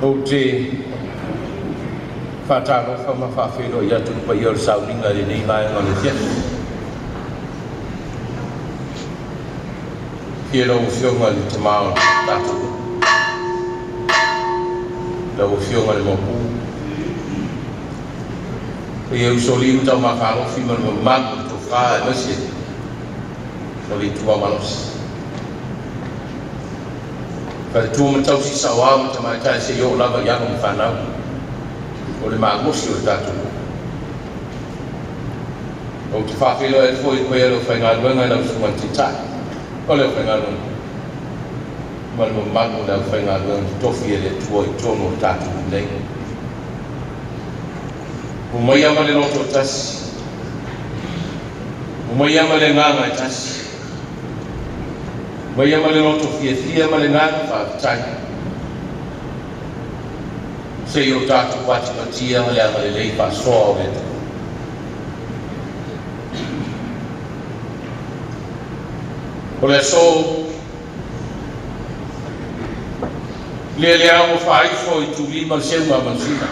Ou te faatalofa ma faafeiloai atu i le paia o le sauniga i lenei vaega o le afiafi. Afio lau Afioga i le Tama o le tatou nuu, lau Afioga i le Maopu, paia i Usoalii ma Taumafalofi ma le mamalu o le Tofa aemaise o le Ituau malosi. Faletua ma tausi, saoao ma tamaitai seia oo lava i alo ma fanau o le malosi o le tatou nuu. Ou te faafeiloai atu foi i le paia o le aufaigaluega i lau Susuga i le Taitai o le aufaigaluega ma le mamalu o le aufaigaluega totofi e le Atua i totonu o le tatou nuu nei. Omaia ma le loto e tasi, omaia ma le agaga e tasi, omaia ma le loto fiafia ma le agaga faafetai. Se i o tatou patipatia le agalelei faasoa o le Atua. O le aso, lea le ao ua faaifo i tulima le seuga ma le sina.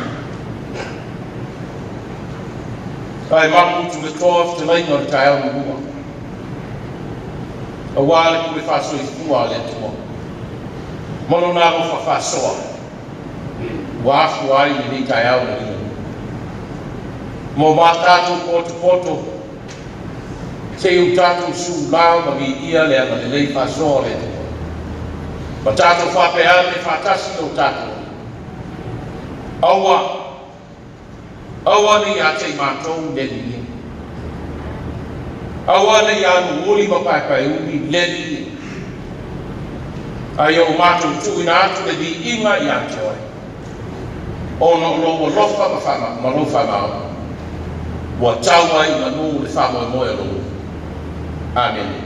Ae mapu tuletoa fetalaiga o le taeao mulua. Aua le pule faasoifua a le Atua ma lona alofa faasoa ua afua ai lenei taeao na liugalua. Mo ma tatou potopoto se i o tatou sula ma viia le agalelei faasoa o le Atua. Ma tatou faapea ane faatasi o tatou. Aua, aua ne i ia te i matou le viiga. Aua ne i aluuli ma paepaeuli le viiga. Ae ia o matou tuuina atu le viiga ia te oe. Ona o lou alofa ma lou faamaoni. Ua tau ai i manu le faamoemoe o lou. Amene.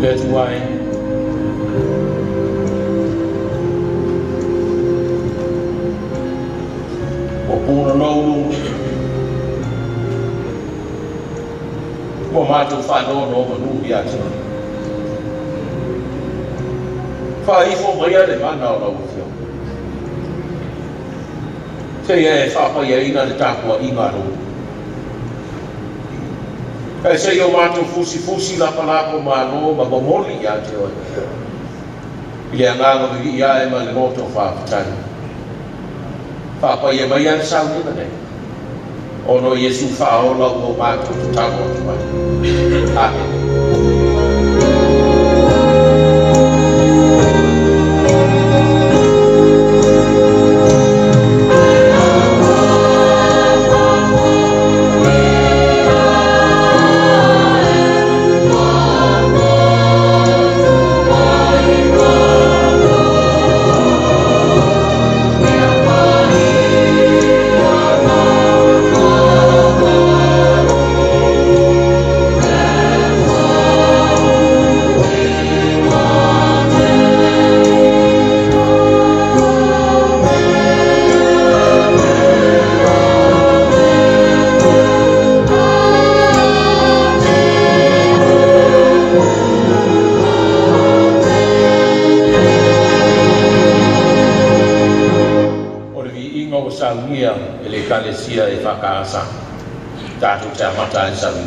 Le Atua e, ua punonou ua matou faanonomanu ia te oe. Faaifo maia le mana o lau Afioga. Seia e faapaiaina le tapuaiga a lou. Ae se i o matou fusifusi lapalapa malo ma momoli ia te oe. I le agaga vivii ae ma le loto faafetai. Faapaia maia le sauniga nei. Ona o Iesu faaola ua o matou tatalo atu ai. Amene. EFKS tatou te amata ai sau.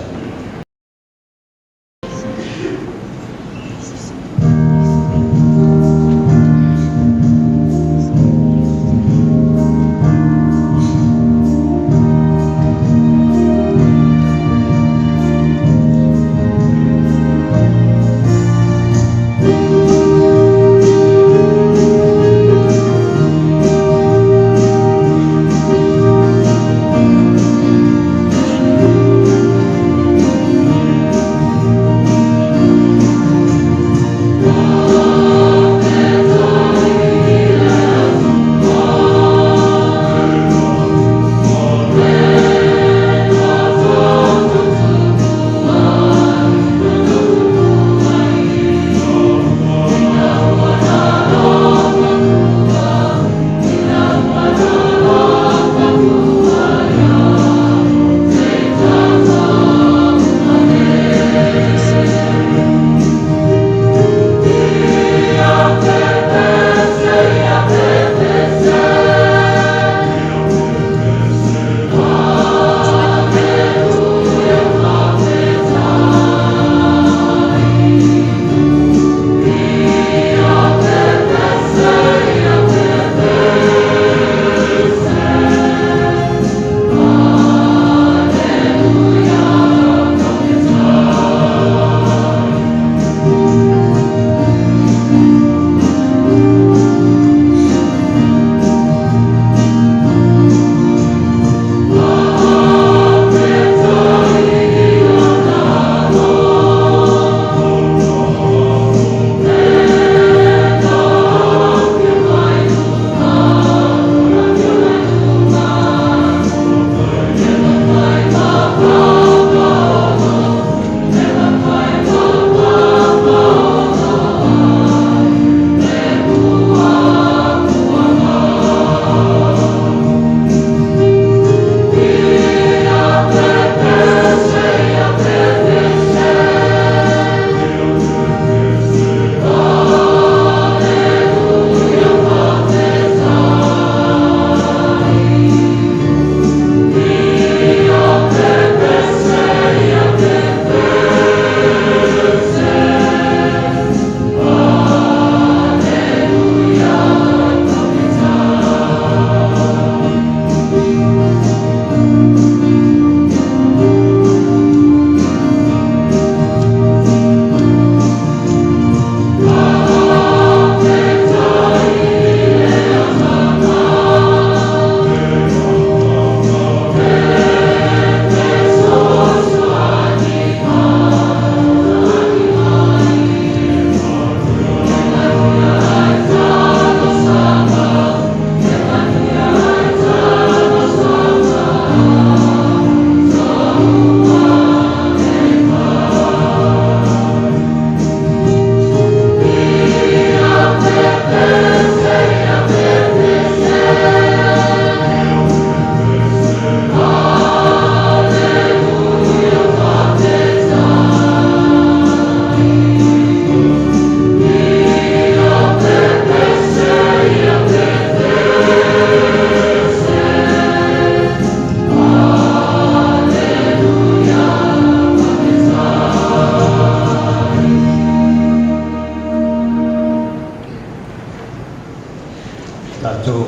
Tatou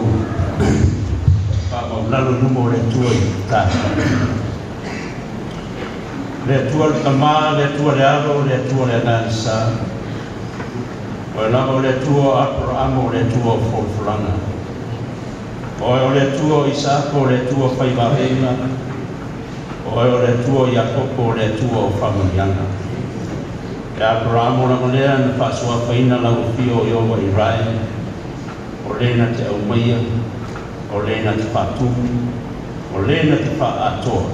faamaualalo i luma o le Atua i taeao. Le Atua le Tama, le Atua le Alo, le Atua le Agaga Sa. Oe lava o le Atua o Aperaamo, o le Atua o folafolaga. Oe o le Atua o Isaako, o le Atua o faivaavega. Oe o le Atua o Iakopo, o le Atua o faamanuiaga. E Aperaamo lava lea na faasuafaina lau afio o Ieova Irae, o le na te aumaia, o le na te faatumu, o le na te faaatoa.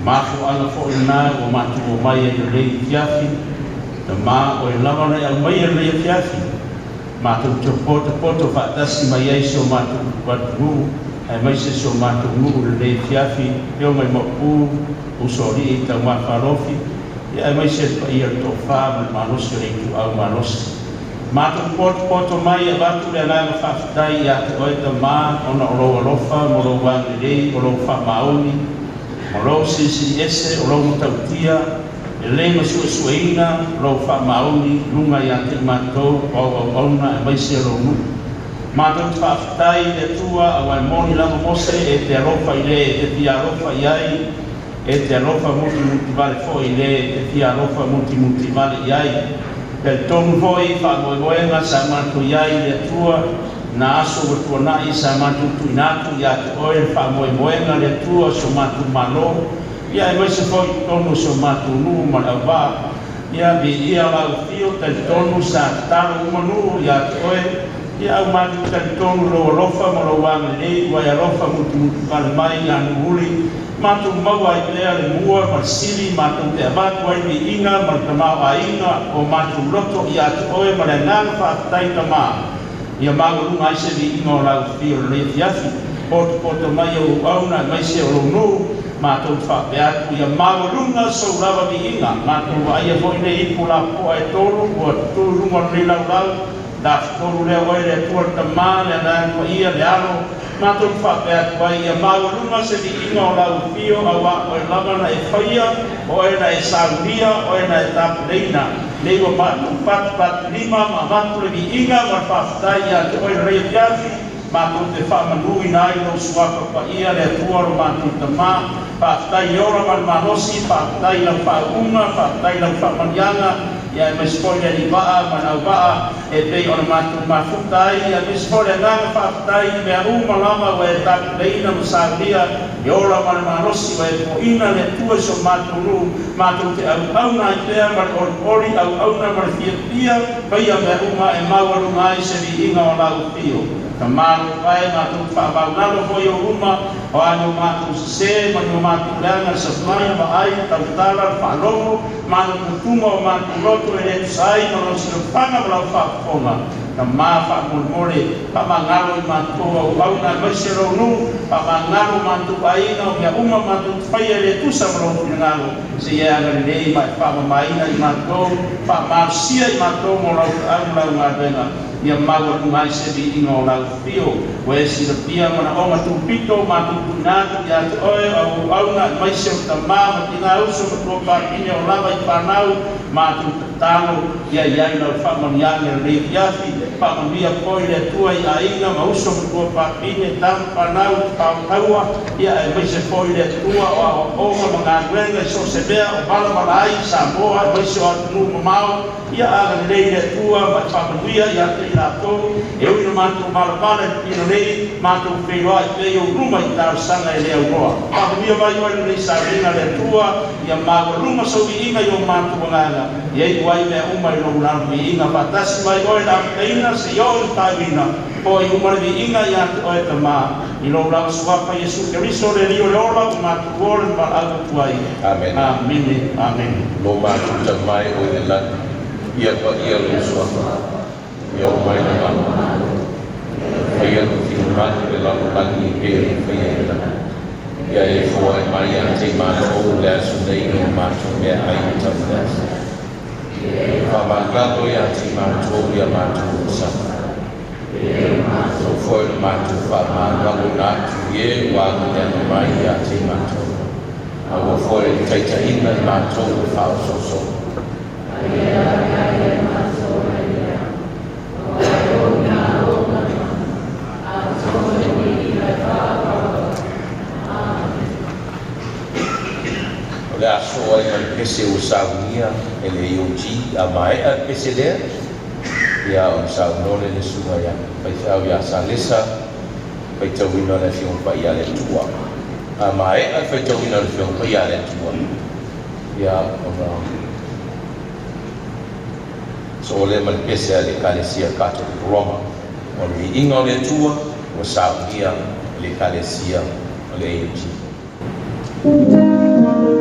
Mafuaaga foi lena ua matou omai ai i lenei afiafi, Tama, o oe lava na e aumaia lenei afiafi, matou te potopoto faatasi mai ai si o matou atunuu, aemaise si o matou nuu i lenei afiafi, afio mai Maopu, Usoalii, Taumafalofi, aemaise le paia o le toafa ma le malosi o le ituau malosi. Matou potopoto mai e avatu le agaga faafetai ia te Oe Tamā ona o lou alofa ma lou agalelei, o lou faamaoni ma lou silisili ese, o lou matautia e le masuesueina, lou faamaoni i luga ia te i matou o au auauna aemaise lou nuu. Matou te faafetai i le Atua aua e moni lava Mose e te alofa i le e te fia alofa i ai, e te alofa mutimutivale foi i le e te fia alofa mutimutivale i ai. Talitonu foi i faamoemoega sa matou i ai i le Atua na aso ua tuanai sa matou tuuina atu ia te Oe le faamoemoega le Atua o si o matou Malo, ia aemaise foi i totonu o si o matou nuu ma le auvaa. Ia viia lau afio, talitonu sa tatalo uma nuu ia te Oe, ia au matou talitonu lou alofa ma lou agalelei ua e alofa mutimutivale mai ia Nuuuli, matou maua ai pea le mua ma le sili, matou te avatu ai viiga ma le tamaoaiga o matou loto ia te Oe ma le agaga faafetai Tamā. Ia maualuga ai se viiga o lau afio i lenei afiafi. Potopoto mai e ou auauna aemaise o lou nuu, matou te faapea atu, ia maualuga sou lava viiga. Matou vaaia foi nei ipu lapopoa e tolu ua tutu i luga o lenei laulau, Tafatolu lea oe le Atua le Tamā, le Agaga Paia, le Alo, matou te faapea atu ai, ia maualuga se viiga o lau afio, auā oe lava na e faia, o oe na e saunia, o oe na e tapenaina. Nei ua matou patupatulima ma avatu le viiga ma le faafetai ia te oe i lenei afiafi, matou te faamanuina ai lou suafa paia, le Atua lo matou Tamā. Faafetai i le ola ma le malosi, faafetai i lau faauuga, faafetai i lau faamanuiaga, ia aemaise foi le alivaa ma le auvaa e pei ona matou mafuta ai, ia aemaise foi le agaga faafetai i mea uma lava ua e tapenaina ma saunia e ola ma le malosi ua e foaiina le Atua i so matou nuu, matou te auauna ai pea ma le olioli, auauna ma le fiafia, faia mea uma e maualuga ai se viiga o lau afio. Tamā alofa e, matou te faavaulalo foi i ou luma, o a ni o matou sesē ma ni o matou leaga, le savali, le vaai, le tautala, le faalogo, ma le tutuga o matou loto e le tusa ai ma lau silafaga ma lau faafofoga. Tamā faamolemole, faamagalo i matou auauna aemaise lou nuu, faamagalo matou aiga, o mea uma matou te faia e le tusa ma lou finagalo, seia e agalelei ma e faamamaina i matou, faamalosia i matou mo lau feau ma lau galuega, ia maualuga ai se viiga o lau afio. Ua e silafia manaoga tupito o matou tuuina atu ia te oe o auauna aemaise o tamā ma tinā, uso ma tuafafine o lava i fanau, matou tatalo ia i ai lau faamanuiaga i lenei afiafi. Faamanuia foi le Atua i aiga ma uso ma tuafafine, tama fanau, tapaotaua, ia aemaise foi le Atua o aoaoga ma galuega i so o se mea o valavala ai i Samoa aemaise o atunuu mamao. Ia agalelei le Atua ma e faamanuia ia te i latou, e ui ina matou valavala i le tino nei, matou feiloai pea i ou luma i talosaga e le aunoa. Faamanuia mai oe i lenei sauniga le Atua, ia maualuga sou viiga i o matou agaga, ia iu ai mea uma i lou lalo viiga. Faatasi mai oe i le amataina seia oo i le faaiuina, foai uma le viiga ia te oe Tamā, i lou lava suafa Iesu Keriso le Alii o le ola ua matou ola ma valaau atu ai. Amene. Amene, amene. Lo matou Tamā e o i le lagi, ia paia lou suafa, ia oo mai lou Malo, faia lou finagalo i le lalolagi e pei ona faia i le lagi. Ia e foai mai ia te i matou i le aso nei o matou meaai e tau i le aso. Faamagalo ia te i matou ia matou onosaka. Ua foi le matou faamagaloina atu i e ua agaleaga mai ia te i matou. A ua foi le taitaiga i matou e faaosoosoga. O le aso ai ma le pese ua saunia e le AOG, a maea le pese lea, ia ona saunoa lea le susuga ia faifeau ia Salesa, faitauina o le Afioga Paia a le Atua. A maea le faitauina o le Afioga Paia a le Atua, ia ona soo lea ma le pese a le Ekalesia Katoliko Roma, o le viiga o le Atua ua saunia e le Ekalesia o le AOG. E paia, le Atua.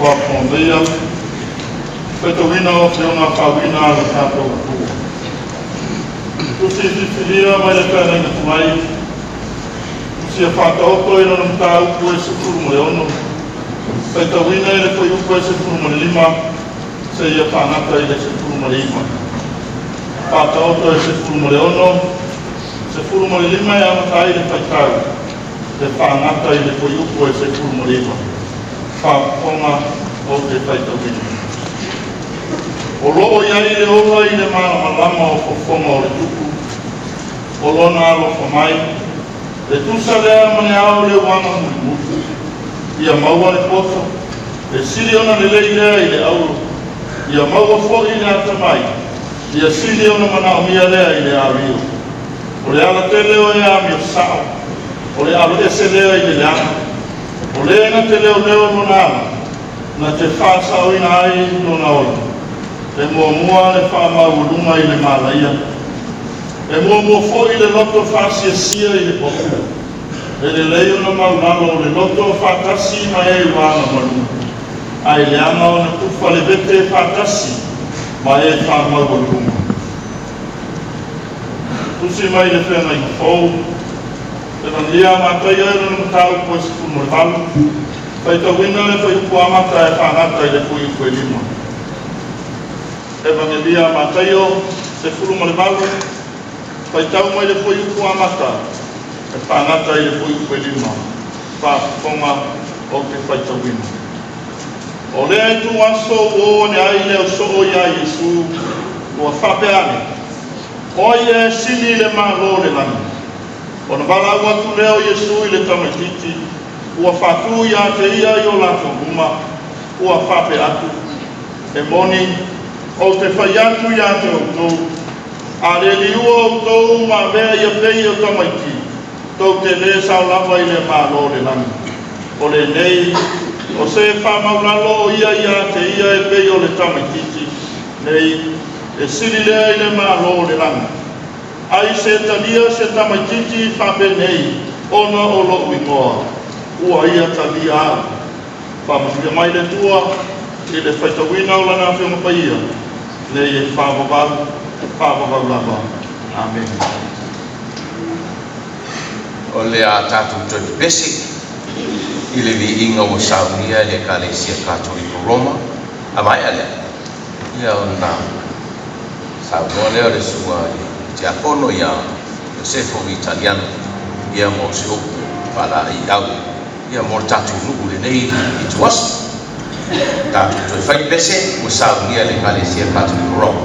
Faafofoga maia, faitauina o Afioga faauuina a lo tatou Atua. Tusi Filifilia mai le Feagaiga Tuai, tusi e Faataoto i lona Mataupu e 16, faitauina i le fuaiupu e 15 seia faaauau i le 19. Faataoto e 16, 15 e amata ai le faitau e faagata i le fuaiupu e 19. Faafofoga ou te faitauina. O loo i ai le ola i le malamalama o fofoga o le tupu, o lona alofa mai, e tusa lea ma le ao i le uaga mulimuli. Ia maua le poto, e sili ona lelei lea i le auro, ia maua foi le atamai, ia sili ona manaomia lea i le ario. O le alatele o e amio sao, o le aloese lea i le leaga. O le na te leoleo lona ala, na te faasaoina ai lona ola. E muamua le faamaualuga i le malaia, e muamua foi le loto faasiasia i le poto. E lelei ona maualalo le loto faatasi ma e ua agamalu, ae leaga ona tufa le vete faatasi ma e faamaualuluga. Tusi mai le Feagaiga Fou, Pepegia Mataia i lona mataupu e 18, faitauina le fuaiupu amata e faagata i le fuaiupu e 5. Evagelia a Mataio 18, faitau mai le fuaiupu amata e faagata i le fuaiupu e 5. Faafofoga ou te faitauina. O lea ituaso ua o ane ai le ausoo ia Iesu, ua faapea ane, “O ai ea e sili i le Malo o le lagi?” Ona valaau atu lea o Iesu i le tamaitiiti, ua faatu ia te ia i o latou luma, ua faapea atu, “E moni, ou te fai atu ia te outou, a le liua outou ma avea ia pei o tamaiti, tou te le sao lava i le Malo o le lagi. O lenei, o se faamaualalo o ia ia te ia e pei o le tamaitiiti nei, e sili lea i le Malo o le lagi. Ai se talia se tamaitiiti faapenei ona o lou igoa, ua ia talia au.” Faamanuia mai le Atua i le faitauina o Lana Afioga Paia, nei e faavavau, faavavau lava. Amene. O le a tatou toe pepesi i le viiga ua saunia e le Ekalesia Katoliko Roma. A maea lea, ia ona saunoa lea o le susuga i le Tiakono ia Iosefo Vitaliano ia mo se upu faalaeiau ia mo le tatou nuu i lenei ituaso. Tatou toe fai le pese ua saunia e le Ekalesia Katoliko Roma.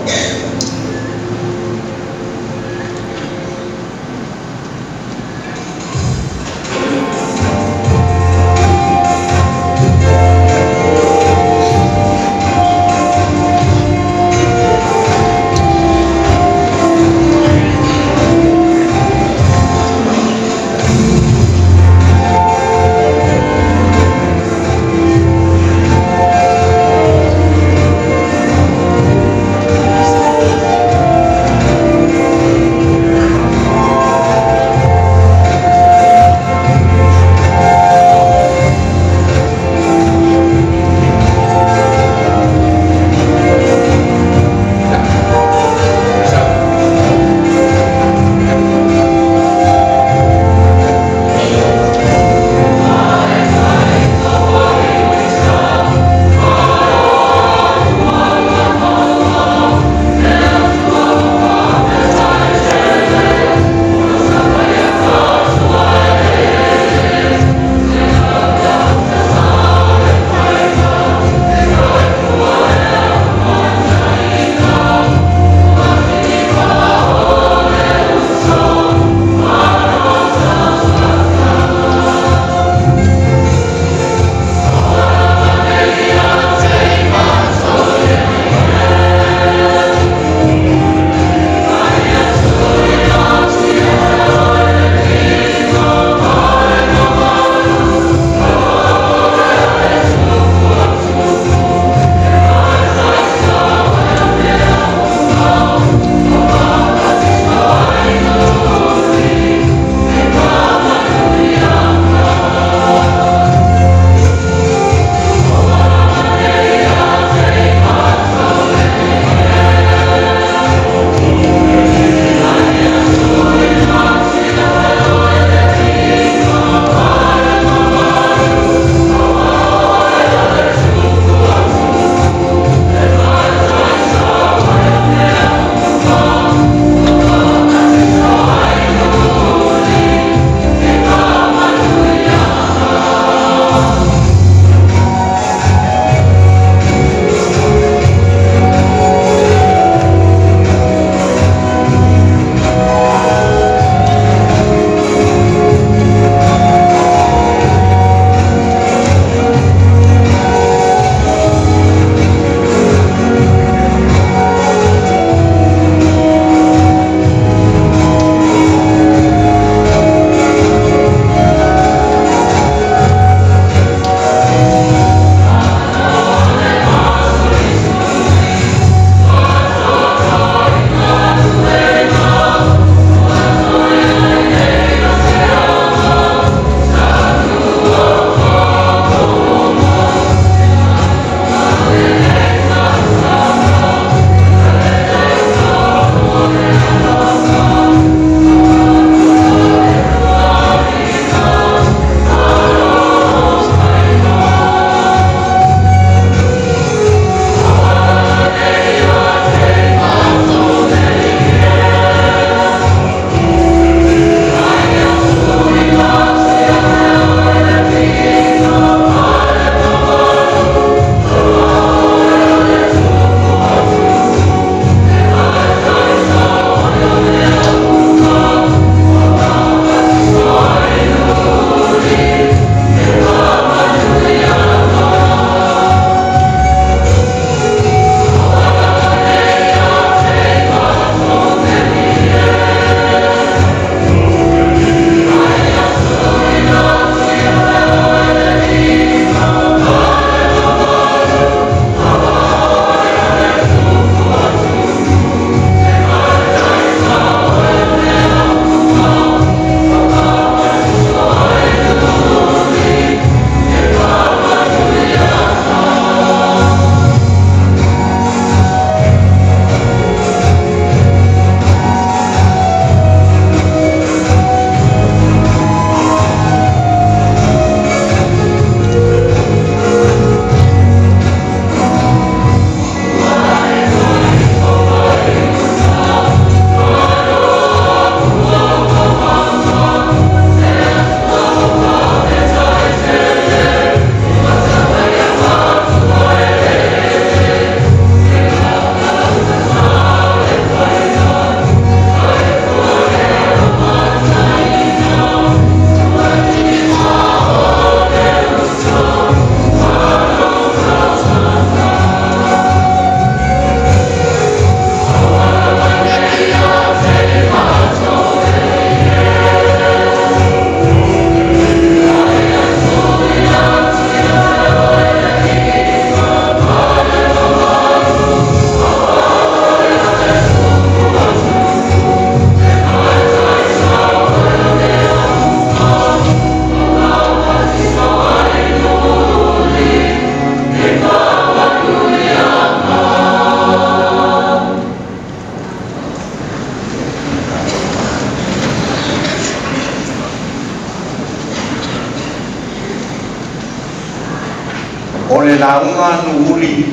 O le lauga a Nuuuli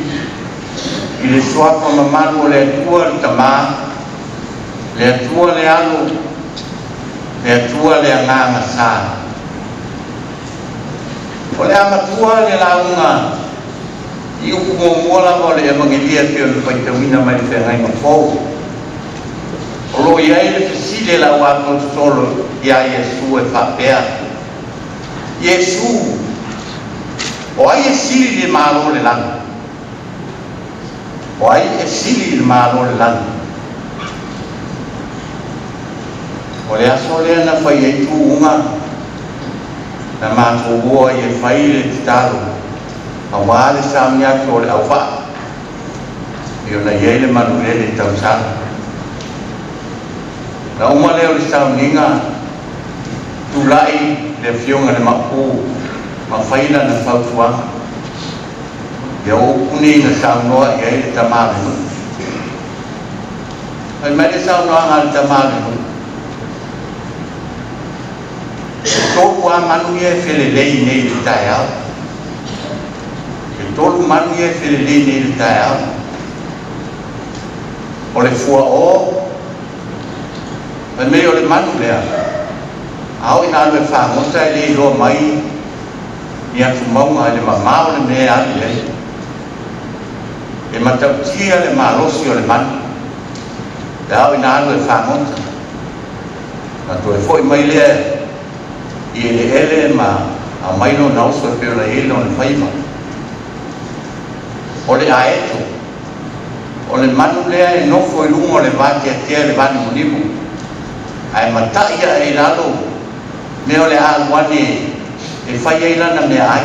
i le suafa mamalu o le Atua le Tamā, le Atua le Alo, le Atua le Agaga Sa. O le amatua le lauga i upu muamua lava o le Evagelia e pei ona faitauina mai le Feagaiga Fou. O lo o i ai le fesili a le auapolisolo ia Iesu e faapea, Iesu, o ai e sili i le Malo o le lagi? O ai e sili i le Malo o le lagi? O le aso lea na fai ai tuuga na matou o ai e fai le tatalo auā le sauni atu o le auvaa e ona i ai le manulele tausala. Na uma lea o le sauniga, tulai le afioga i le Maopu ma fai lana fautuaga. Ia o upu nei na saunoa i ai le tamā o le nuu. Fai mai le saunoaga a le tamā o le nuu, e tolu lava manu ia e felelei nei i le taeao. E tolu manu ia e felelei nei i le taeao. O le fuaō, fai mai o le manu lea, a oo ina alu e fagota e le iloa mai ni atumauga i le mamao o le mea e alu i ai. E matautia le malosi o le manu pe a oo ina alu e fagota. Ona toe foi mai lea i eleele ma aumai lona oso e pei ona i ai lona faiva. O le aeto, o le manu lea e nofo i luga o le vateatea i le vanimonimo, ae matai ae i lalo mea o le a alu ane e fai ai lana meaai.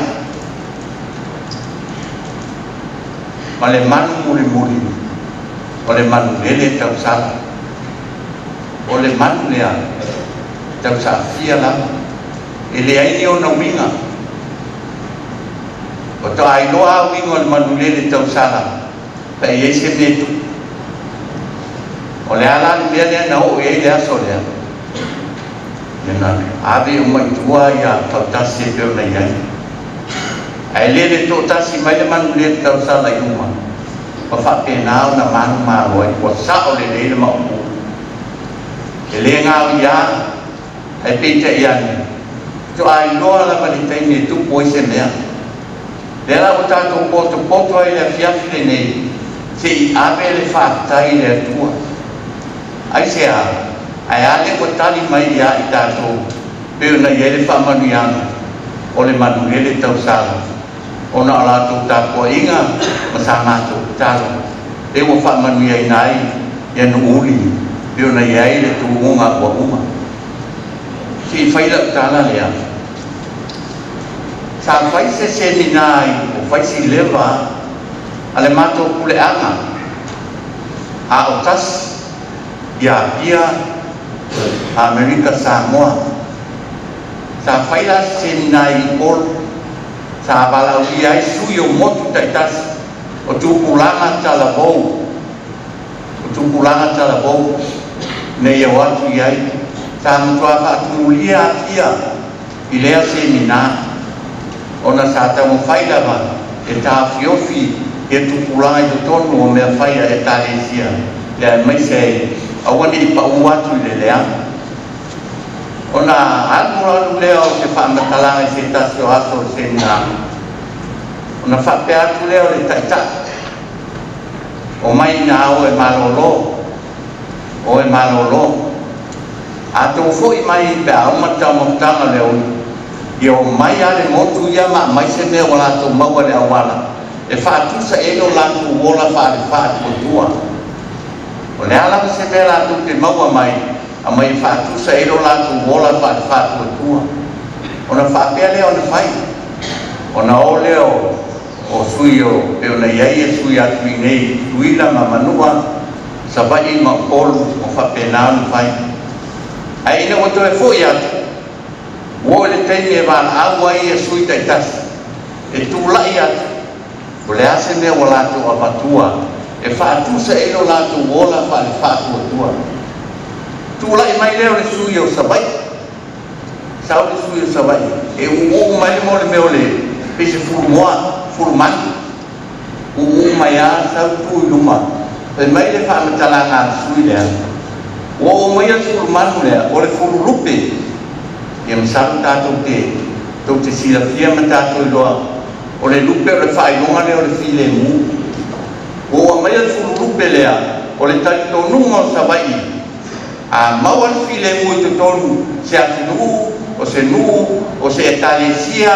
Ma le manu mulimuli, o le manulele tausala. O le manu lea e tausaafia lava, e leai ni ona uiga. Faatoa iloa lava uiga o le manulele tausala pe a i ai se mea e tupu. O le a la le mea lea na oo i ai le aso lea? Ia na ave uma i tua ia fautasi e pei ona i ai. Ae lele toatasi mai le manulele tausala i luma ma faapena ona manumalo ai. Ua sao lelei le Maopu. E le gaoia, ae peitai ane, faatoa iloa lava i le taimi e tupu ai se mea. Lea la ua tatou potopoto ai i le afiafi lenei, se i ave le faafetai i le Atua. Aisea? Ae a lea ua tali mai ia i tatou pei ona i ai le faamanuiaga o le manulele tausala ona o latou tapuaiga ma sa matou tatalo, lea ua faamanuiaina ai ia Nuuuli pei ona i ai le tuuga ua uma. Se i fai lau tala lea. Sa fai se semina i o Faisileva a le matou puleaga a o tasi i Apia, Amerika Samoa. Sa fai la se semina i Upolu, sa valaaulia ai sui o motu taitasi o tupulaga talavou, o tupulaga talavou ina ia o atu i ai. Sa matua faatumulia Apia i lea semina ona sa taumafai lava e taofiofi ia tupulaga i totonu o mea fai a Ekalesia le aemaise ai aua ne i paū atu i le leaga. Ona alu alu lea o se faamatalaga i se tasi o aso o le semina, ona faapea atu lea o le taitai, Omai ina oe malolo, oe malolo. A tou foi mai pe a uma le taumafataga o le aoauli, ia omai lava le motu ia ma aumai se mea ua latou maua i le auala e faatusa i ai lo latou ola faale-faatuatua. O le a lava se mea latou te maua mai, aumai e faatusa i ai lo latou ola faale-faatuatua. Ona faapea lea ona fai, ona o lea o o sui o pei ona i ai e sui atu i inei i Tutuila ma Manua, Savaii ma Upolu ma faapena ona fai. Ae ina ua toe foi atu, ua oo i le taimi e valaau ai ia sui taitasi e tulai atu, o le a se mea ua latou avatua e faatusa i ai lo latou ola faale-faatuatua. Tulai mai lea o le sui o Savaii. Sau le sui o Savaii e uu mai le mo le mea o le pei se fulumoa. fulumanu, uu mai lava sau tu i luma. Fai mai le faamatalaga a le sui lea, ua oo maia le fulumanu lea, o le fululupe. Ia masalo tatou te tou te silafia ma tatou iloa, o le lupe o le faailoga lea o le filemu. Ua oo maia le fululupe lea, o le talitonuga o Savaii, a maua le filemu i totonu se atunuu, o se nuu, o se ekalesia,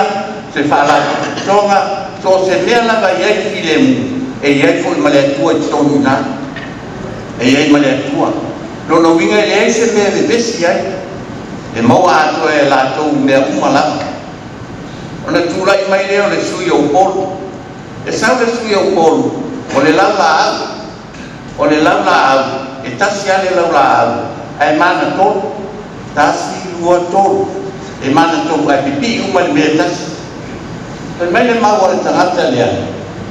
se faalapotopotoga, so o se mea lava e i ai le filemu, e i ai foi ma le Atua i totonu i ina. E i ai ma le Atua. Lona uiga e leai se mea e vevesi ai, e maua atoa e latou mea uma lava. Ona tulai mai lea o le sui o Upolu. E sau le sui o Upolu, o le laulaau. O le laulaau, e tasi lava le laulaau, ae magatolu. Tasi, lua, tolu. E magatolu ae pipii uma i le mea e tasi. Fai mai le mau a le tagata lea,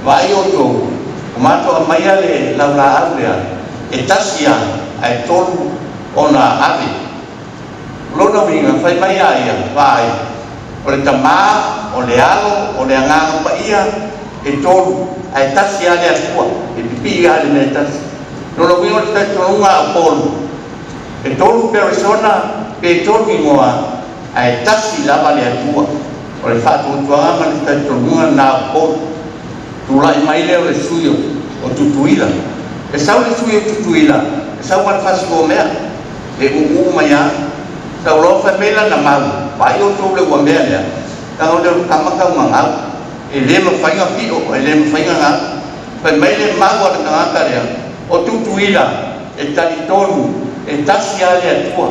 Vaai outou, ua matou aumaia le laulaau lea, e tasi lava, ae tolu ona ave. O lona uiga, fai mai a ia, Vaai, o le Tama, o le Alo, o le Agaga Paia, e tolu, ae tasi lava le Atua, e pipii lava i le mea e tasi. Lona uiga o le talitonuga a Upolu, e tolu perisona pe tolu igoa, ae tasi lava le Atua. O le faatuatuaga ma le talitonuga lena a Upolu. Tulai mai lea o le sui o Tutuila. E sau le sui o Tutuila, e sau ma le fasiomea, e uu mai lava. Sau loa fai mai lana mau, Vaai outou i le uamea lea, leaga o le tama taugagau, e le mafai ona pio, e le mafai ona gau. Fai mai le mau a le tagata lea, O Tutuila, e talitonu, e tasi lava le Atua.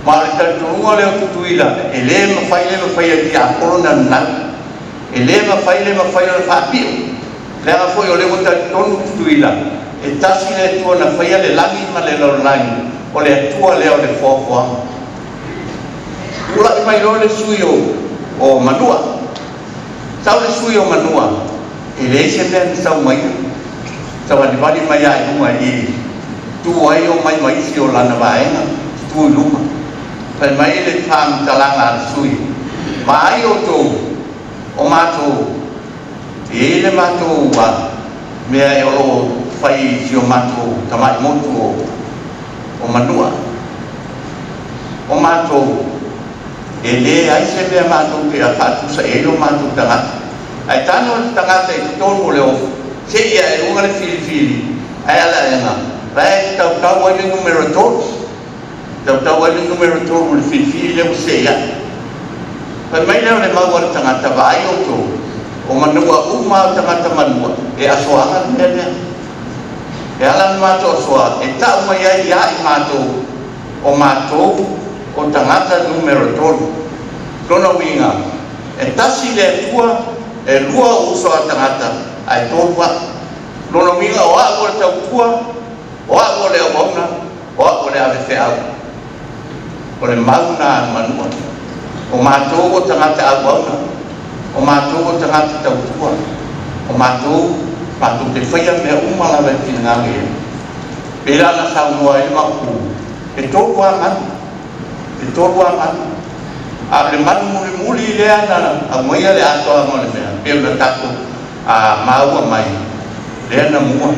Ma o le talitonuga lea o Tutuila, e le mafai le mafai e le tiapolo ona gau. E le mafai le mafai ona faapio, leaga foi o lea ua talitonu Tutuila, e tasi le Atua na faia le lagi ma le lalolagi, o le Atua lea o le foafoaga. Tulai mai loa le sui o Manua. Sau le sui o Manua, e leai se mea na sau mai ai. Savalivali mai lava i luga i i, tu ai omai ma isi o lana vaega, tu i luma. Fai mai le faamatalaga a le sui, Vaai outou, o matou, e i ai le matou mea o lo o fai i si o matou tamai motu o Manua. O matou, e leai se mea matou te faatusa i ai lo matou tagata. Ae tago le tagata i totonu o le ofu, se i ae luga le filifili, ae alaega, la e tautau ai le numera tolu. Tautau ai le numera tolu i le filifili lea ua see ae. Fai mai lea o le mau a le tagata, Vaai outou, o manua uma a o tagata manua, e asoaga le mea lea. E ala ona matou asoa, e tau mai ai ia i matou, o matou o tagata numera tolu. Lona uiga, e tasi le Atua, e lua ou uso a tagata, ae tolu au. Lona uiga o au o le tautua, o au o le auauna, O au o le ave feau, o le mau na a Manua. O matou o tagata auauna, o matou o tagata tautua, o matou, matou te faia mea uma lava e finagalo i ai. Pei la ona saunoa ai le Maopu, e tolu lava manu, e tolu lava manu. A o le manu mulimuli lea na aumaia le atoaga o le mea, pei ona tatou a maua mai, lea na mua.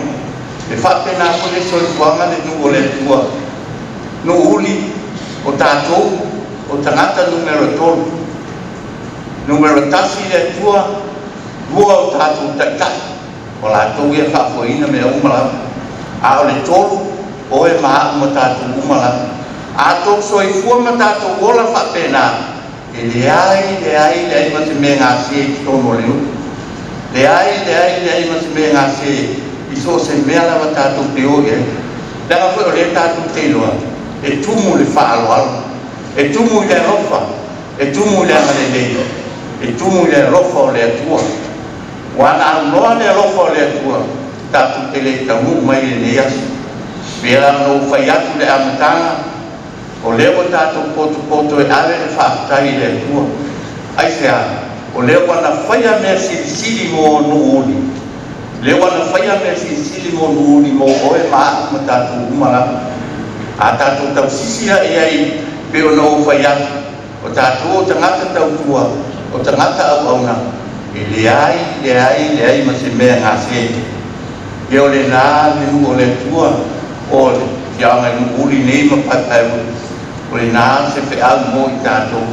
E faapena foi le soifuaga le nuu o le Atua, nuu uli, o tatou, o tagata numera tolu. Numera tasi le Atua, lua o tatou taitai, o latou ia e faafoeina mea uma lava. A o le tolu, oe ma a'u ma tatou uma lava. A tou soifua ma tatou ola faapena, E leai, leai, leai ma se mea gase i totonu o le nuu. Leai, leai, leai ma se mea gase i so o se mea lava tatou te o i ai. Leaga foi o lea tatou te iloa, e tumu i le faaaloalo, e tumu i le alofa, e tumu i le agalelei, e tumu i le alofa o le Atua. Ua ana aunoa le alofa o le Atua, tatou te le taunuu mai i lenei aso. Pei la ona ou fai atu i le amataga, O lea ua tatou potopoto e ave le faafetai i le Atua. Aisea? O lea ua na faia mea silisili mo Nuuuli. Lea ua na faia mea silisili mo Nuuuli mo oe ma a'u ma tatou uma lava. A tatou tausisi la i ai pei ona ou fai atu, o tatou o tagata tautua, o tagata auauna. E leai, leai, leai ma se mea e gase. Ia o lena le nuu o le Atua, o le afioaga i Nuuuli nei ma Paepaeuli, o lena se feau mo i tatou.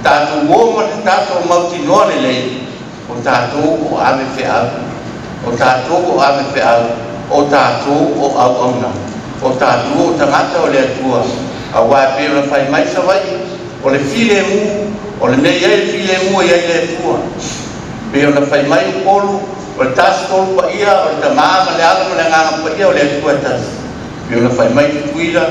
Tatou o ma le tatou mautinoa lelei, o tatou o ave feau, o tatou o ave feau, o tatou o auauna, o tatou o tagata o le Atua, aua e pei ona fai mai Savaii, o le filemu, o le mea e i ai le filemu e i ai le Atua. E pei ona fai mai Upolu, o le Tasi Tolu Paia, o le Tama ma le Alo ma le Agaga Paia o le Atua e tasi. E pei ona fai mai Tutuila,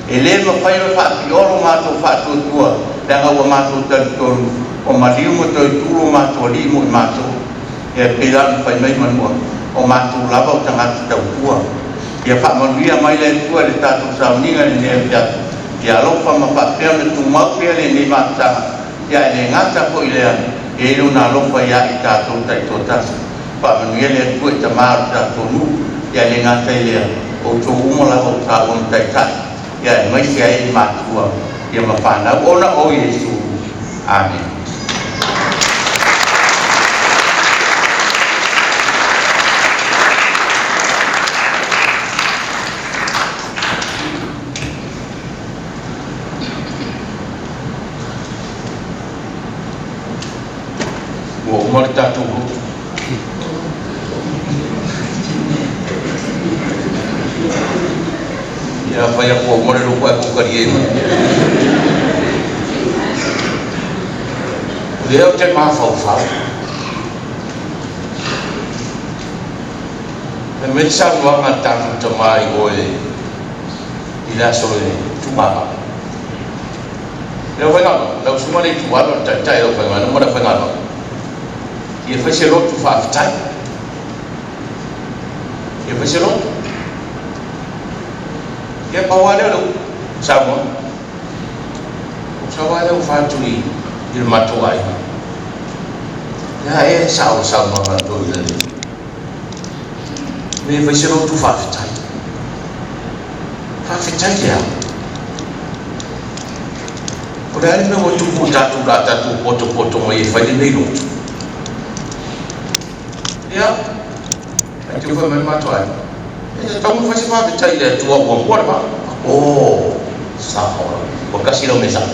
e le mafai ona faapiolo lo matou faatuatua, leaga ua matou talitonu ua maliu ma toe tu lo matou Alii mo i matou. E pei la ona fai mai Manua, o matou lava o tagata tautua. Ia faamanuia mai le Atua i le tatou sauniga i lenei afiafi. Ia alofa ma faapea ona tumau pea lenei mafutaga, ia ae le gata foi i lea, ia i ai Lona alofa ia i tatou taitoatasi. Faamanuia le Atua i tama o le tatou nuu, ia ae le gata i lea, o outou uma lava ua taua ma taitai, ia aemaise ai i matua ia ma fanau ona o Iesu. Amene. Ua uma le tatou lotu. Ia fai atu ua uma le lotu ae tou talie mai. O lea ou te mafaufau. Fai mai le saunoaga a le tatou tama i o i le aso e Tugaava. Le aufaigaluega, lau susuga le Ituala o le taitai o le aufaigaluega ma le aufaigaluega. Ia fai se lotu faafetai. Ia fai se lotu. Ia pau lava lea o le saunoaga. Ou sau lava lea ou fai atu i le matou aiga. Ia e sao le saunoaga a toeaina nei. Me fai se lotu faafetai. Faafetai le a? O le a le mea ua tupu i tatou la tatou potopoto mai e fai lenei lotu? Ia, ae te fai mai le matou aiga. E tatau ona fai se faafetai i le Atua ua mua le vaa. Oh, sao. Ua kasi lau mea sao.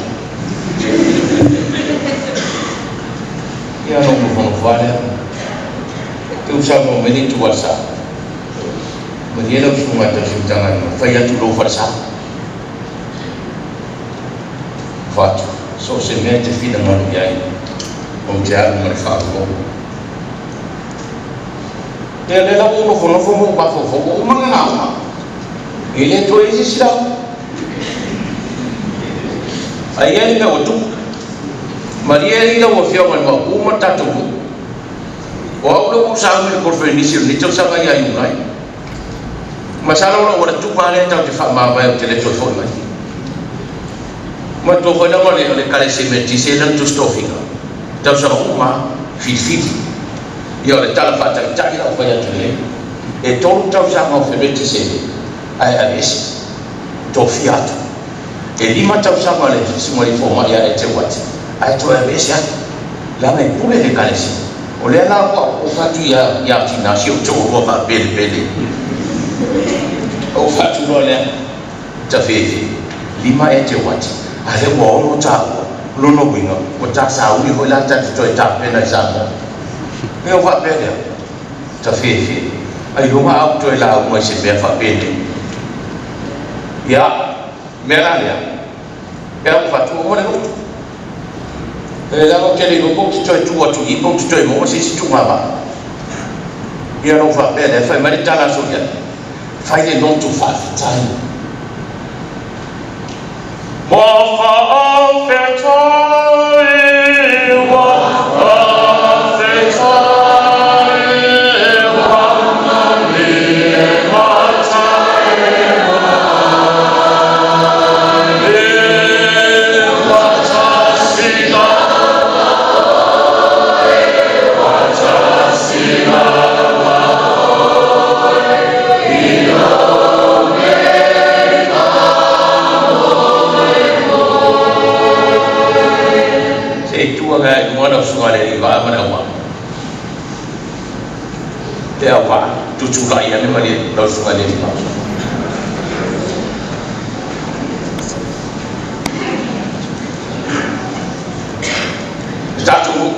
Ia, ona ou nofonofo lava lea. Te u saunoa mai le itu alasa. Malie lau susuga e tausi Matagaluega, fai atu lou falesa. Fatu, so o se mea e te finagalo i ai, ou te alu ma le faaaloalo. Ia lea la ua ou nofonofo ma ou mafaufau, ua uma ona lauga. E le toe i ai se isi lauga. Ae i ai le mea ua tupu. Malie alii lau Afioga i le Maopu ma le tatou nuu. O au lea ua ou sauni i le koneferenisi o lenei tausaga ia Iulai. Masalo o lau auala tuga lea tatou te faamavae ou te le toe foi mai. Manatua foi leaga o le Ekalesia Metotisi e i ai lana tusi tofiga, tausaga uma lava, filifili. Ia o le tala faataitai la ua fai atu nei, e tolu tausaga o Femetisene ae aveese, tofia atu. E lima tausaga o le Susuga i Fomai ia Eteuati ae toe aveese atu, leaga e pule le Ekalesia. O lea la ua ou fai atu ia Tina, si ou toalua faapelepele, ou fai atu loa lea, Tafefe, lima ea Teuati, a lea ua ono taua, o lona uiga, ua ta sauni foi la ta te toe tapena i Samoa. Ia ou faapea lea, Tafefe, ailoga a ou toe lauga i se mea faapenei. Ia, mea la lea, pe a ua faatu, ua uma le lotu. E leaga ou te le iloa pe ou te toe tu atu i i pe ou te toe maua se isi tugavaa. Ia ona ou faapea lea, fai mai le tala a Soliata, fai le lotu faafetai. Ua faafetai, ua faafetai, ua malie Se i tu agai i luga lau susuga i le alii vaa ma le auvaa. Le auvaa, tutulai ane ma le lau susuga i le alii Faamasino. Le tatou nuu.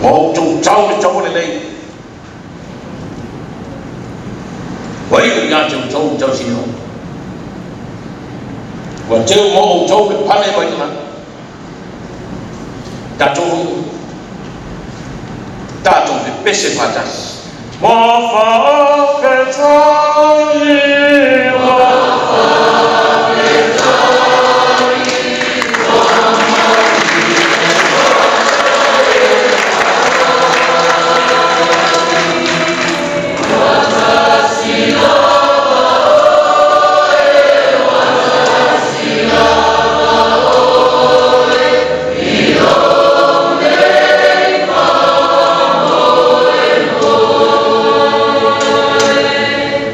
Ua outou tau le taua lelei. Ua iu ia te outou le tausinuu. Ua teu mo outou le pale mai le lagi. Tatou nuu, tatou pepese faatasi. Ua faafetai, ua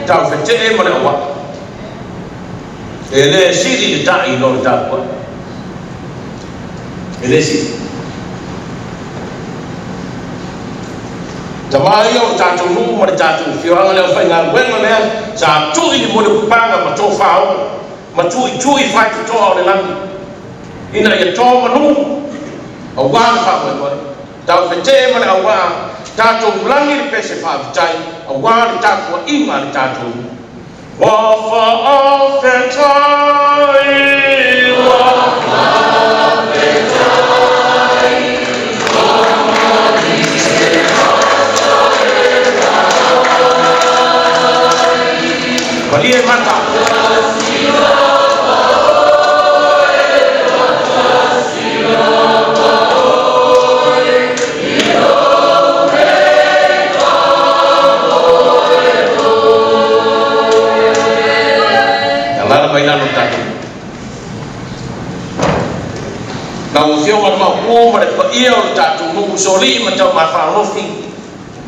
Taufetee ma le auvaa. E le sili le ta'i i lo le tapuai. E le sili. Tama ia o le tatou nuu ma le tatou afioaga le aufaigaluega lea sa tui le mulipapaga ma tofaogo ma tuitui faitotoa o le lagi ina ia to manu aua le faamoemoe. Taufetee ma le auvaa, tatou lagi le pese faafetai aua le tapuaiga a le tatou nuu. Ua faafetai, ua Malie mata. Alaala mai lalo tatou. Lau Afioga i le Maopu ma le paia o le tatou nuu, Usoalii ma Taumafalofi,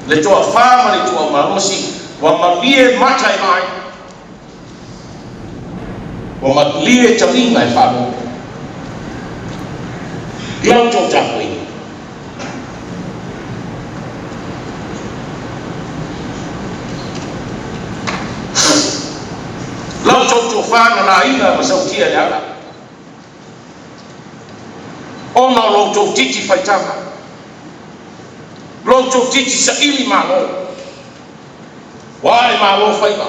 le Toafa ma le Ituau Malosi, ua malie mata e vaai, ua malie taliga e faalogo. I la outou tapuaiga. La outou tofa na laina ma sautia e le ala, ona o lo outou titi faitaga, lo outou titi saili malo, ua ae malo faiva.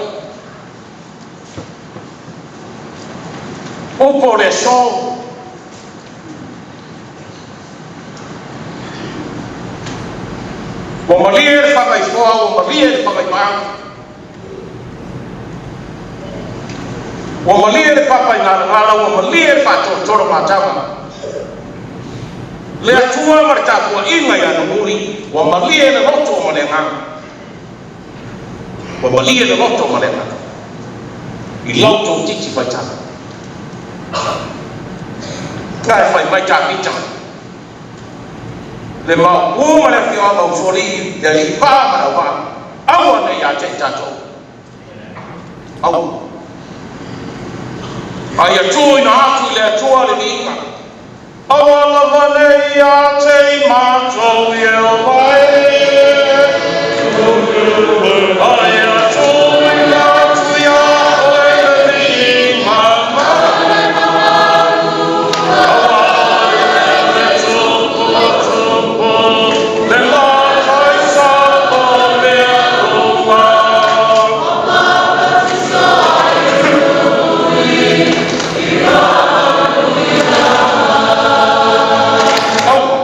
Upu o le aso. Ua malie le fagaifoa, ua malie le fagaimaau. Ua malie le papaigalagala, ua malie le faatolotolo matava. Le Atua ma le tapuaiga ia Numuli, ua malie le loto ma le agaga. Ua malie le loto ma le agaga i la outou titi faitala. Na e fai mai Tavita, le maopu ma le afioaga o Usoalii, le alii pa ma le auvaa, aua ne i ia te i tatou. Aua. A ia tuuina atu i le Atua le viiga. Aua lava ne i ia te i matou Ieova e. A ia tuuina atu iā oe le viiga ma le mamalu, aua le tupu o tupu, le mataisa o mea uma. Aua,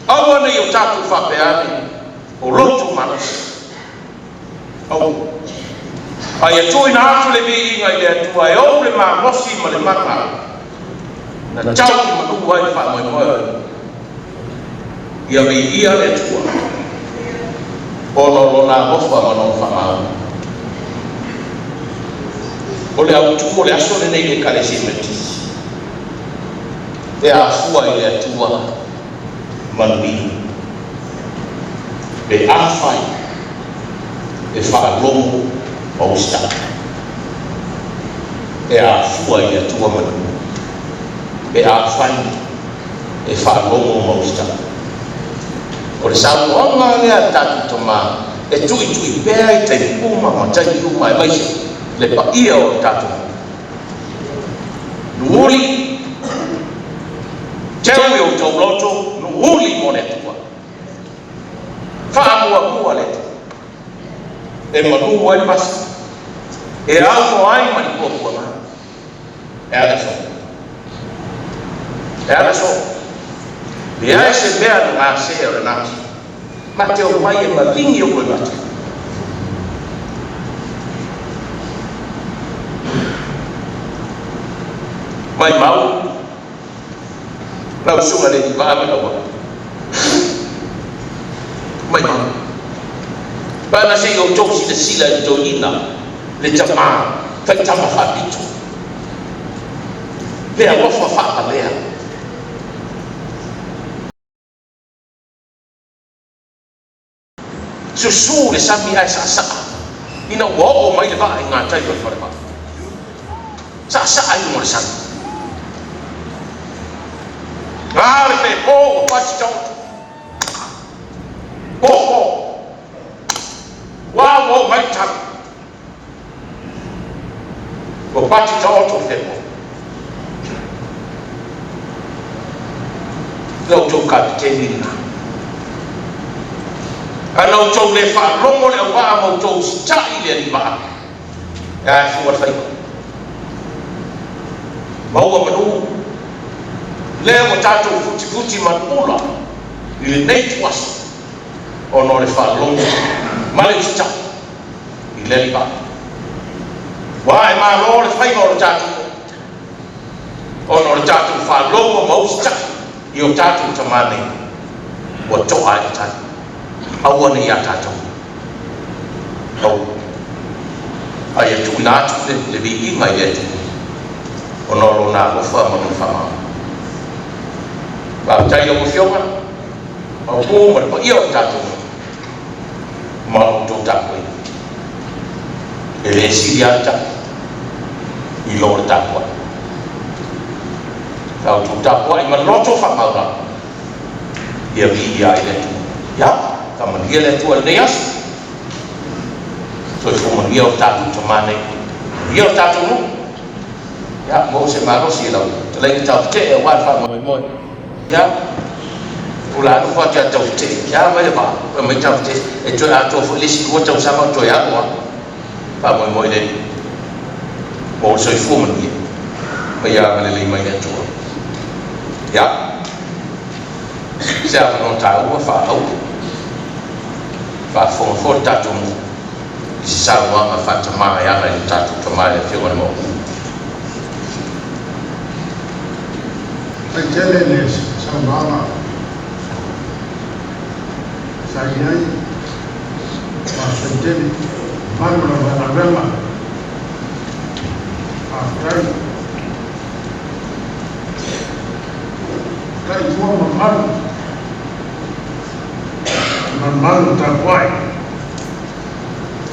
aua ne i o tatou faapea ane, o loto malosi. Aua. A ia tuuina atu le viiga i le Atua e ou le malosi ma le mana na tau i manu ai le faamoemoe. Ia viia le Atua ona o Lona alofa ma Lona faamaoni. O le autu o le aso lenei i le Ekalesia Metotisi, e afua i le Atua manuia, pe afai e faalogo ma usitai. E afua i le Atua manuia. Pe afai e faalogo ma usitai. O le saunoaga lea a le tatou Tama e tuitui pea i taimi uma ma taimi uma aemaise le paia o le tatou Nuuli, teu i outou loto, nuuli mo le Atua. Faamuamua le Atua. E malu ai le vasa, e aunoa ai ma ni puapuaga. E ala soo. E ala soo. Leai se mea na gasea o lena aso. Ma te omai e maligi o koe mata. Maimau lau susuga le Vaa ma lau vaa. Maimau. Bana se i outou silasila i le toeaina, le tama, faitama faapito, le alofa faavalea. Susu le sami ae saasaa ina ua oo mai le vaa i gatai o le falevaa. Saasaa i luga o le sami. Ga le fepo ua pati taoto. Po po. Ua ua oo mai le tala. Ua pati taoto le fepo. La outou kapiteni lena. A na outou le faalogo le auvaa ma outou usitai le alii vaa, e ae fua le faiva. Maua manu, lea ua tatou futifuti manuula i lenei ituaso ona o le faalogo ma le usitai i le alii vaa. Ua ae malo le faiva o le tatou nuu ona o le tatou faalogo ma usitai i o tatou tama nei ua to'a ai le tai. Aua ne i iā tatou. Aua. A ia tuuina atu le, le viiga i le Atua ona o Lona alofa ma Lona faamama. Faafetai i lau Afioga, Maopu ma le paia o le tatou nuu ma lo outou tapuaiga. E le sili lava le tau i lo le tapuai. Sa outou tapuai ma le loto faamaualalo, ia viia ai le Atua. Ia, faamanuia le Atua i lenei aso. Soifua manuia o tatou tama nei. Manuia o tatou nuu. Ia, maua se malosi e lau fetalaiga Tautetee aua le faamoemoe. Ia, o le a nofo atu ia Tautetee. Ia, mai le vaa, fai mai Tautetee, e toe atoa foi le isi 2 tausaga o toe alu lava. Faamoemoe i le Alii mo le soifua manuia ma ia agalelei mai le Atua. Ia, se avanoa taua faaauro, faafofoga foi le tatou nuu i se saunoaga faatamā e ala i le tatou tama i le Afioga i le Maopu. Faafetai tele i le saunoaga sa i ai. Faafetai tele. Mamalu o le aufaigaluega. Faafetai. Faafetai i tua mamalu. Malumalu tapuai.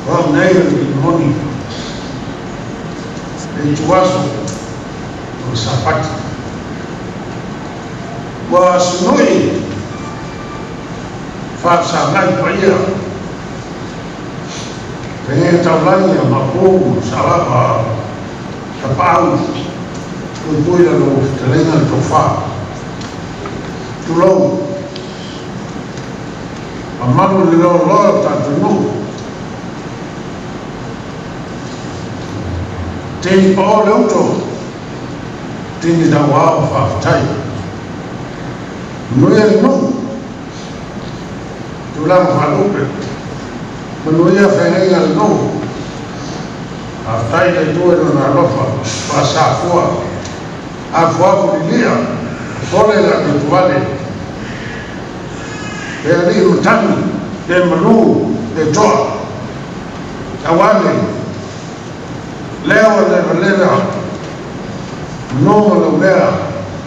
O au nei o le Pilimoni. Le ituaso o le Sapati. Ua sunui faafesagai paia fegea taulagi a Maopu ma Salava Tapaau puipui la lou fetalaiga le tofa. Tulou, mamalu le loaloa o tatou nuu. Tini pao le uto, tini tauao faafetai. Manuia le nuu, tulaga faalupe, manuia feagaiga a le nuu. Faafetai i le Atua i Lona alofa faasafua, afuafu lilia, fole le atotuale, le alii matagi, le malu, le toa, auale, leo e levaleva, manu ma laulea,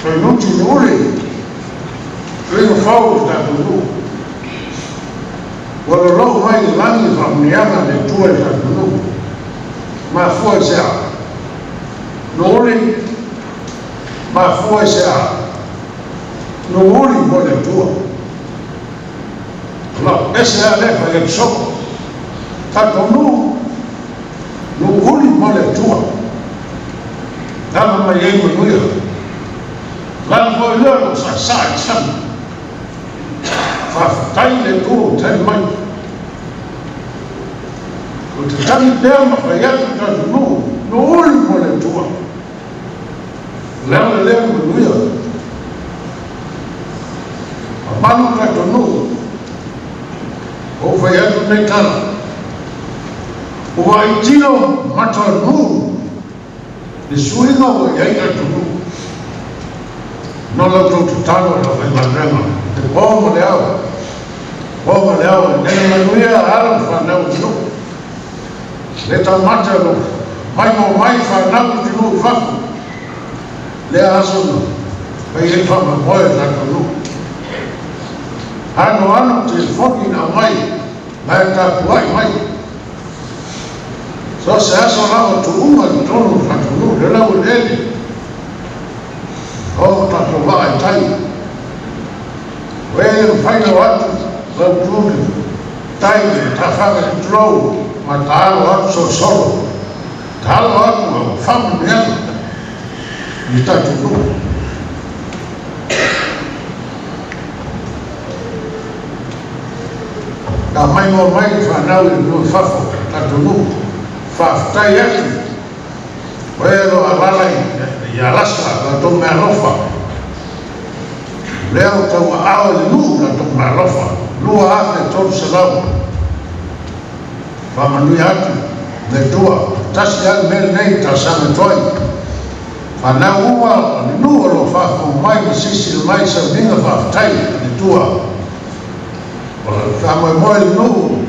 toinuti nuuli, suiga fou i le tatou nuu. Ua lolou mai le lagi faamuniaga a le Atua i le tatou nuu. Mafua i se a? Nuuli, Mafua i se a? Nuu uli mo le Atua. O lau pese lava lea e fai atu soo. Tatou nuu, nuu uli mo le Atua. Lava mai ai manuia. Lana foi lea o lou saasaa i le sami. Faafetai i le Atua ua tali mai. Ou te tagi pea ma fai atu i tatou nuu, nuu uli mo le Atua. O le ala lea o le manuia. Mamalu o tatou nuu, ua ou fai atu lenei tala, ua aitilo mata o nuu le suiga ua i ai tatou nuu. No la outou tatalo i le aufaigaluega, le po ma le ao, po ma le ao, ina ia manuia alo ma fanau o le nuu. Le taumate o lo mai mo mai fanau i atunuu i fafo. Lea aso na fai ai le faamoemoe o tatou nuu. Anoano telefoni na aumai ma e tapuai mai. So se aso lava tuuga i totonu o tatou nuu le laueleele o tatou vaa i tai. O e le mafai na o atu lau tu le tai le tafaga i tulou ma taalo atu solosolo. Taalo atu au faamanuiaga i tatou nuu. Na maimoa mai le fanau i atunuu i fafo o tatou nuu. Faafetai atu o e o lo o alaala i Alasa latou meaalofa. O lea ua tauaao e le nuu latou meaalofa, 2,300. Faamanuia atu le Atua, tasi lava le mea lenei e talosaga atu ai. Fanau uma o le nuu o lo o faafofoga mai ma silasila mai i sauniga faafetai a le Atua. O le faamoemoe i le nuu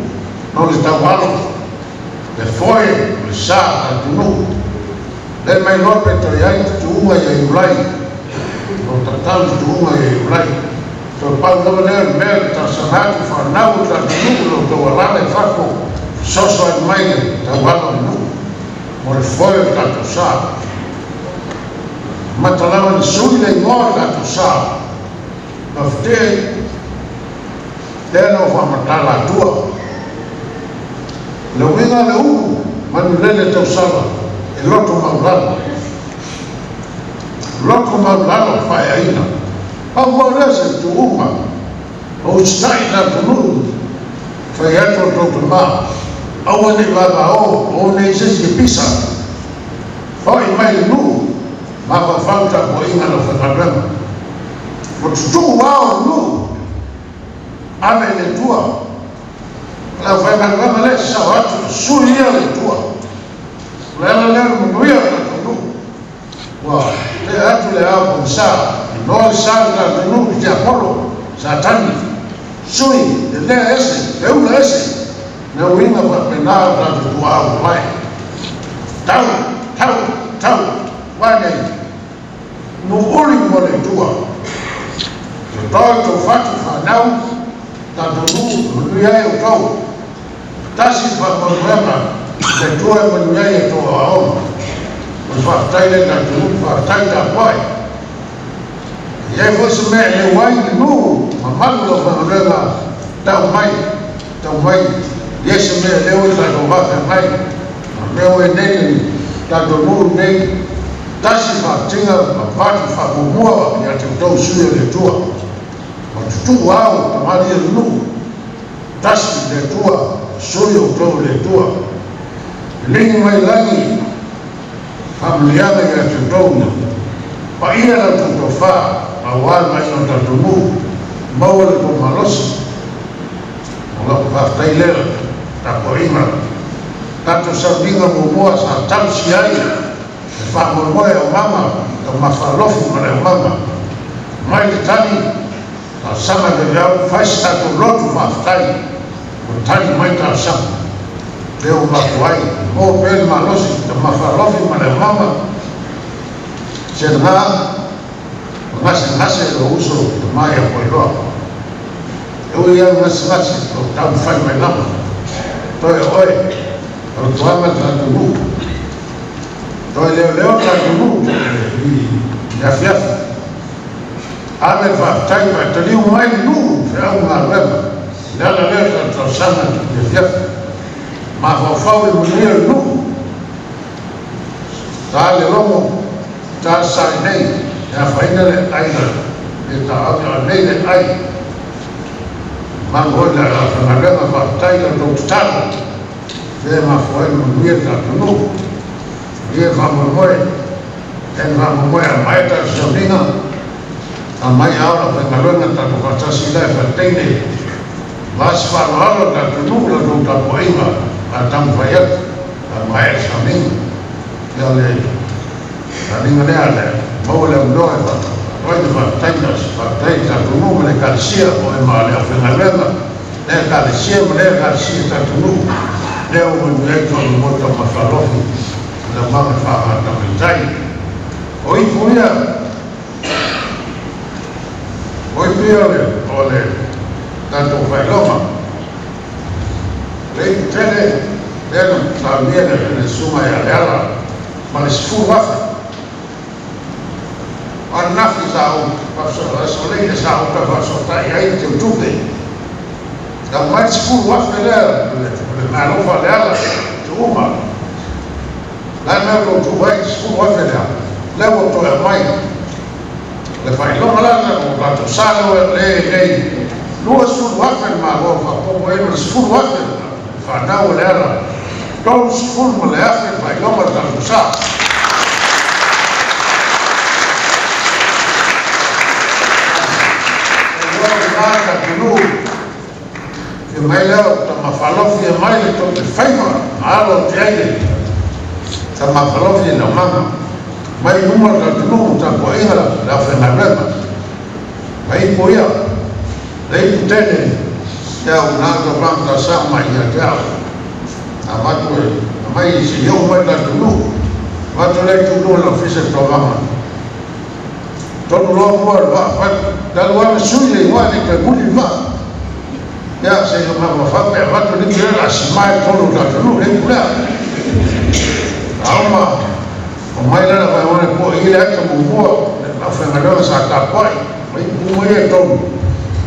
no le taualo, le foe o le sa o le atunuu. Le mailoa pe toe i ai tutuuga ia Iulai, o lo o tatau tutuuga ia Iulai. Toe pau lava lea o le mea e talosaga atu fanau o le tatou nuu lo outou alaala i fafo fesoasoani mai le taualo o le nuu mo le foe o le tatou sa. Amata lava ona sui le igoa o le tatou sa. Faafetai lea na ou faamatala atua. O le uiga o le upu manulele tausala e loto maulalo. Loto maulalo faeaina. Pau vau lea se tuuga o usitai i le atunuu, fai atu o tou tama, aua ne i vavao o nei se isi e pisa, hoi mai le nuu, mafaufau i tapuaiga a le aufaigaluega. Ua tutuu ao le nuu, ave i le Atua. O le aufaigaluega lea e sasao atu, sui ia le Atua. O le ala lea o le manuia o le tatou nuu. Ua tea atu le ao pogisa, inoa le sa o le atunuu i tiapolo, Satani, sui, lelea ese, feula ese, mea uiga faapena o tatou tuaa ua lae. Tau, tau, tau, ua nei, nuu uli mo le Atua. Toto i tou fatu fanau, tatou nuu, manuia ai outou. Tasi le faamoemoega i le Atua e manuia ai a outou aoaoga. O le faafetai lea i le atunuu, faafetai tapuai. E i ai foi se mea e leu ai le nuu mamalu lau faigaluega, tau mai, tau mai, e i ai se mea e leu ai le tatou va feagai, a o lea ua i nei le tatou nuu lenei, tasi le faatiga ma avatu le faamuamua ia te outou sui o le Atua. Ua tutuu ao tamalii o le nuu. Tasi le Atua, sui outou i le Atua. Liligi mai lagi faamanuiaga ia te outou ina paia la outou tofa aua le vaaiga o tatou nuu, maua le tou malosi. O lau faafetai lea tapuaiga. Tatou sauniga muamua sa tausi ai le faamoemoe aumaga, taumafa alofi ma le aumaga. Mai le tali. Talosaga veveau, fai se tatou lotu faafetai ua tali mai talosaga. Lea ua mafua ai, maua pea le malosi, taumafa alofi ma le aumaga. Se lena, ua gasegase lou uso tama ia Koiloa. E ui lava gasegase, o lo o taumafai mai lava. Toe o oe, fautuaga le tatou nuu. Toe leoleo le tatou nuu i le afiafi. Ave le faafetai ma e taliu mai le nuu i feau ma galuega. O le ala lea o le tatou talosaga i le afiafi. Mafaufau i le manuia o le nuu. Ta le logo, ta le sa i nei, e afaina le ai le taaoki a nei le ai. Malu hoi le aufaigaluega, faafetai i la outou tatalo, lea e mafua ai le manuia le tatou nuu. Manuia le faamoemoe, lea na faamoemoe a maea tatou sauniga, aumai ao le aufaigaluega tatou faatasi i la e faleteine. Va se faaaloalo le tatou nuu i la outou tapuaiga, a taumafai atu, a maea le sauniga. Ia o le sauniga lea le maua le avanoa e faatoai le faafetai faafetai i le tatou nuu ma le ekalesia o e ma le aufaigaluega lea ekalesia ma lea ekalesia tatou nuu lea ua manuia ai faamoemoe Taumatafalofi ma le aumaga faagatamatai. O ipu ia, o ipu ia o le tatou faailoga. Le ipu tele lea na saunia le susuga ia Leala ma le 10,000. O ananafi sa ou aso sa ou tau faafesootai ai le teutupe. Na aumai le 10,000 lea o le meaalofa a Leala tuuga. La e mea o tou tuu ai le 10,000 lea, lea ua toe aumai. Le faailoga la lea ua tatou sa lea le nei 20,000 le Malo faaopoopo ai ma le 10,000 le fanau a Leala, 30,000 le faailoga o le tatou sa. E iloa i ina le atunuu, fia mai lea o Tamafalofi e aumai le tou te faiva ma alo atu i ai le Tamafalofi e laumaga. Mai i luma o le atunuu tapuaiga le aufaigaluega. Ma ipu ia, le ipu tele, ia ua na tau talosaga mai ia te au. Avatu e aumai se i oo mai le atunuu. Avatu le tuulua i le ofisa o tauvaga. Tonu loa mua le vaa fai, le alu lava sui le igoa e le i toe muli le vaa. Ia, se i mafaufau pe avatu le ipu lea o le a sima i totonu o le atunuu le ipu lea. Auma, omai la le vaevae po i le ata muamua, le aufaigaluega sa tapuai, ma ipu uma ia e tolu.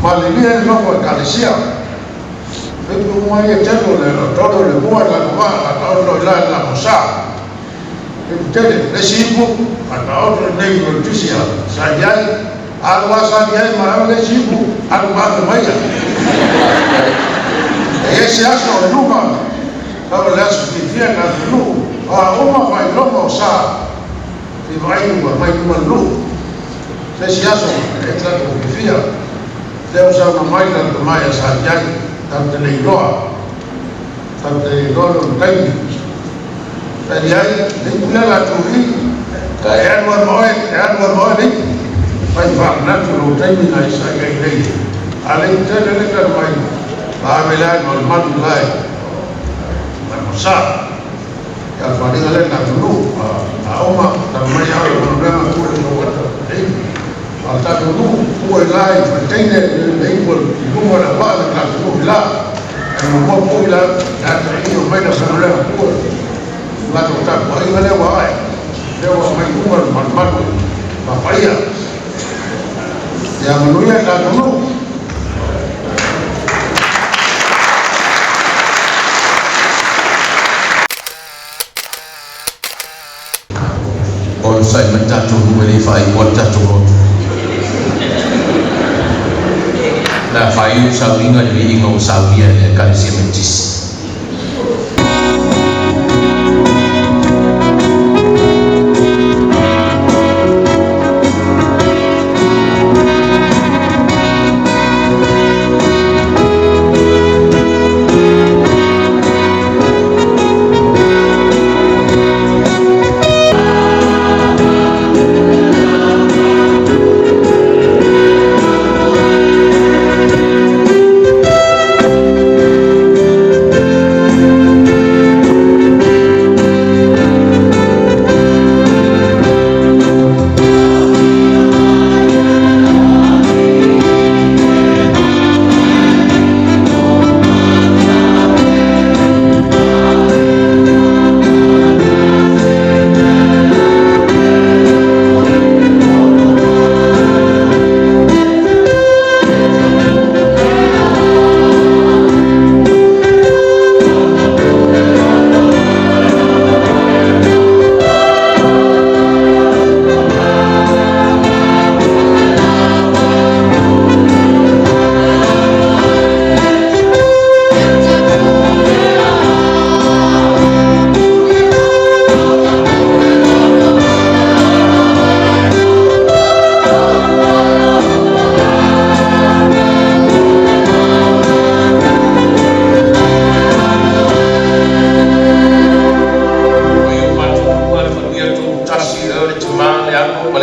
Malilie le nofo ekalesia. Ipu uma ia e telu, le tolu le mua i lana vaa, la taoto i la i le lamosa. Ipu tele, le isi ipu, a taoto lenei i Lotisia, sa i ai, alu lava sa i ai ma au le isi ipu, alu ma ave mai ia. E i ai se aso o luma, sau le aso fiafia i le atunuu, a uma faailoga o sa, i vaai ua mai luma le nuu. Se isi aso e tatou fiafia, lea ua saunoa mai le tama ia sa i ai, tatou te le iloa, tatou te le iloa lona taimi. Sa i ai, le ipu lea la tuu i, e alu ai ma oe, e alu ai ma oe le ipu. Fai faamanatu lou taimi na i sa i ai nei. A le ipu tele le tala mai, ma ave la i malumalu la i Maimosa. Ia le faaaliga lea i le atunuu, a uma, tala mai au i galuega tuu i le ata le ipu. A le tatou nuu, tua i la i Faleteine, le ipu i luma o le auvaa le tatou nuu i la. E muamua pui la, le ata i o mai le aufaigaluega tua. Latou tapuaiga lea ua ae, lea ua aumai i luma le malumalu papaia. Ia manuia le tatou nuu. Onosai mai tatou nuu e le i faaiuina le tatou lotu. O le a faaiu le sauniga i le viiga ua saunia e le Ekalesia Metotisi.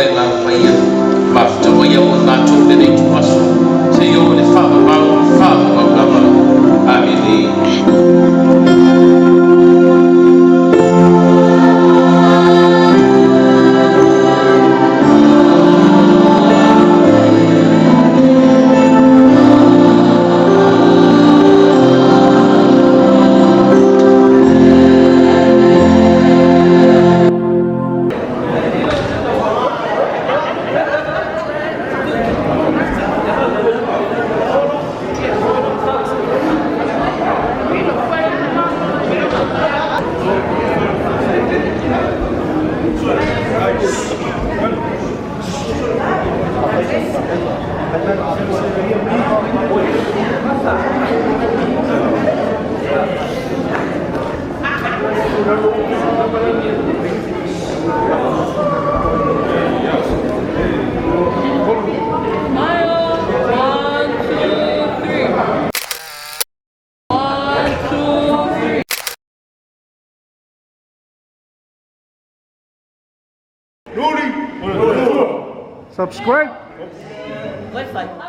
le Agaga Paia, mafutaga mo i matou i lenei ituaso, seia oo i le faavavau, faavavau lava. Amene. Smile. One, two, three. One, two, three. Subscribe. Wi-Fi.